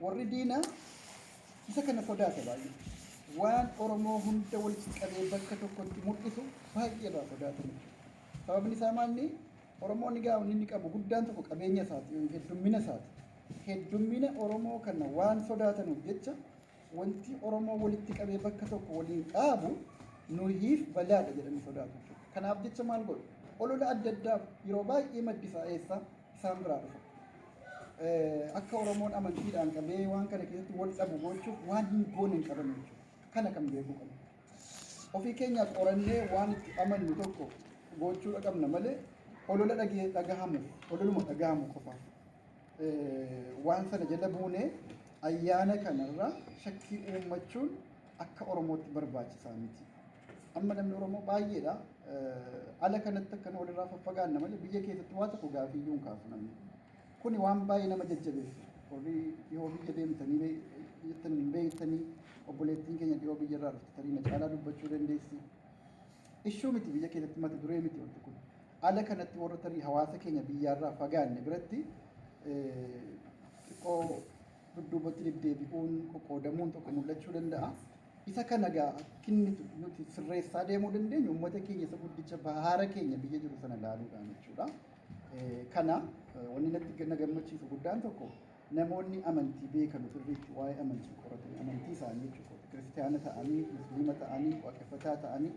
Warri diinaa isa kana sodaata baay'ee. Waan Oromoo hunda walitti qabee bakka tokkotti mul'isu baay'ee irraa sodaatan jechuudha. Sababni isaa maalni? Oromoon egaa inni qabu guddaan tokko qabeenya isaati, heddummina isaati. Heddummina Oromoo kana waan sodaatanuuf jecha wanti Oromoo walitti qabee bakka tokko waliin dhaabu nuyiif balaadha jedhanii sodaatu jechuudha. Kanaaf jecha maal godhu? Olola adda addaa yeroo baay'ee maddi isaa eessa? Isaan biraa dhufa. Akka Oromoon amantiidhaan qabee waan kana keessatti wal dhabu gochuuf waan hin goone hin qaban jechuudha. Kana kan beekuu qabnu. Ofii keenyaaf qorannee waan itti amannu tokko gochuudha qabna malee olola dhagahamuuf, ololuma dhagahamu qofaaf waan sana jala buunee ayyaana kanarra shakkii uummachuun akka Oromootti barbaachisaa miti. Amma namni Oromoo baay'eedha. Ala kanatti akkana walirraa faffagaanna malee biyya keessatti waa tokko gaafii iyyuu hin kaasu namni. Kuni waan baay'ee nama jajjabeessu. Warri dhihoo biyya deemtanii jettan hin beektanii, obboleettiin keenya dhihoo biyya irraa dhufte tarii na caalaa dubbachuu dandeessi. Ishuu miti, biyya keessatti mata duree miti wanti kun. Ala kanatti warra tarii hawaasa keenya biyyaarraa fagaanne biratti xiqqoo dudduubatti deddeebi'uun, qoqqoodamuun tokko mul'achuu danda'a. Isa kana egaa akkinni nuti sirreessaa deemuu dandeenyu uummata keenya isa guddicha bahaara keenya biyya jiru sana ilaaluudhaan jechuudha. Kana wanni natti na gammachiisu guddaan tokko, namoonni amantii beekan sirriitti waa'ee amantii qoratanii, amantii isaanii jechuudha, Kiristiyaana ta'anii, Musliima ta'anii, Waaqeffataa ta'anii,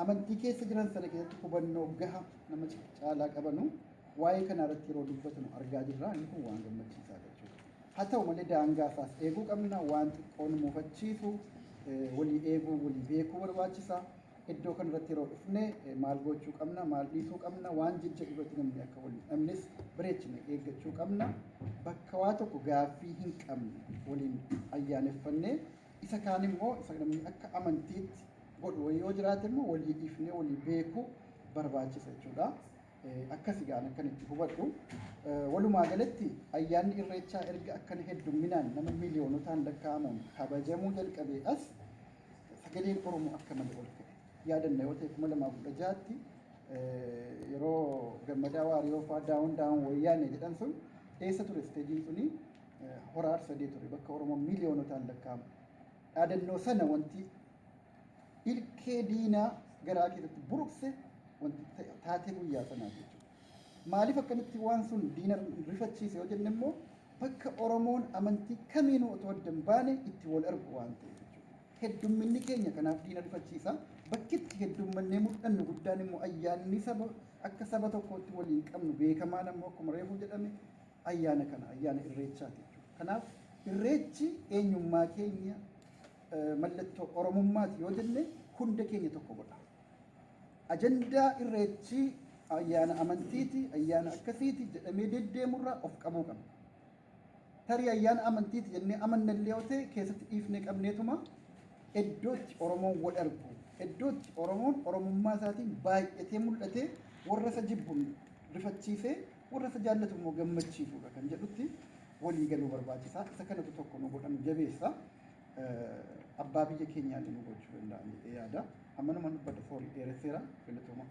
amantii keessa jiran sana keessatti hubannoo gaha nama caalaa qabanu waa'ee kanaa irratti yeroo dubbatanu argaa jirra. Inni kun waan gammachiisaa jechuudha. Haa ta'u malee daangaa isaas eeguu qabna. Waan xiqqoo nu muufachiisu walii eeguu, walii beekuu barbaachisa. Iddoo kanarratti yeroo dhufne maal gochuu qabna, maal dhiisuu qabna, waan jejjedhu irratti namni akka waliin dhabnes bareechine eeggachuu qabna. Bakka waa tokko gaaffii hin qabne waliin ayyaaneffannee, isa kaan immoo isa namni akka amantiitti godhu wayii yoo jiraate immoo walii dhiifnee walii beekuu barbaachisa jechuudha. Akkasi gaan akkan itti hubadhu. Walumaa galatti ayyaanni Irreechaa erga akkana heddumminaan nama miiliyoonotaan lakkaa'amuun kabajamuu jalqabee as sagaleen Oromoo akka malee ol ka'e. Yaadanna yoo ta'e, 2016tti yeroo Gammadaa Waariyoo fa'aa "Down down Wayyaane" jedhan sun eessa ture? Stage-iin suni Hora Arsadee ture, bakka Oromoo miiliyoonotaan lakkaa'amu. Dhaadannoo sana wanti ilkee diinaa garaa keessatti buruqse wanti taatee guyyaa sanaa jechuudha. Maaliif akkamitti waan sun diina rifachiise yoo jenne immoo, bakka Oromoon amantii kamiinuu otoo adda hin baane itti wal argu waan ta'eef jechuudha. Heddumminni keenya kanaaf diina rifachiisa. Bakki itti heddummannee mul'annu guddaan immoo ayyaanni saba akka saba tokkootti waliin qabnu beekamaan ammoo akkuma reefuu jedhame ayyaana kana, ayyaana Irreechaati jechuudha. Kanaaf Irreechi eenyummaa keenya, mallattoo Oromummaati yoo jenne, hunda keenya tokko godha. Ajandaa Irreechi ayyaana amantiiti, ayyaana akkasiiti jedhamee deddeemurraa of qabuu qabna. Tarii ayyaana amantiiti jennee amannallee yoo ta'e, keessatti dhiifnee qabneetuma iddootti Oromoon wal argu, iddootti Oromoon Oromummaa isaatiin baay'atee mul'atee warra isa jibbu rifachiisee warra isa jaallatu immoo gammachiisudha kan jedhutti walii galuu barbaachisaa. Isa kanatu tokko nu godhan jabeessa. Abbaa biyya keenyaallee nu gochuu danda'an jedhee yaada. Ammanuma dubbadha, sorry, dheeresseera, galatooma.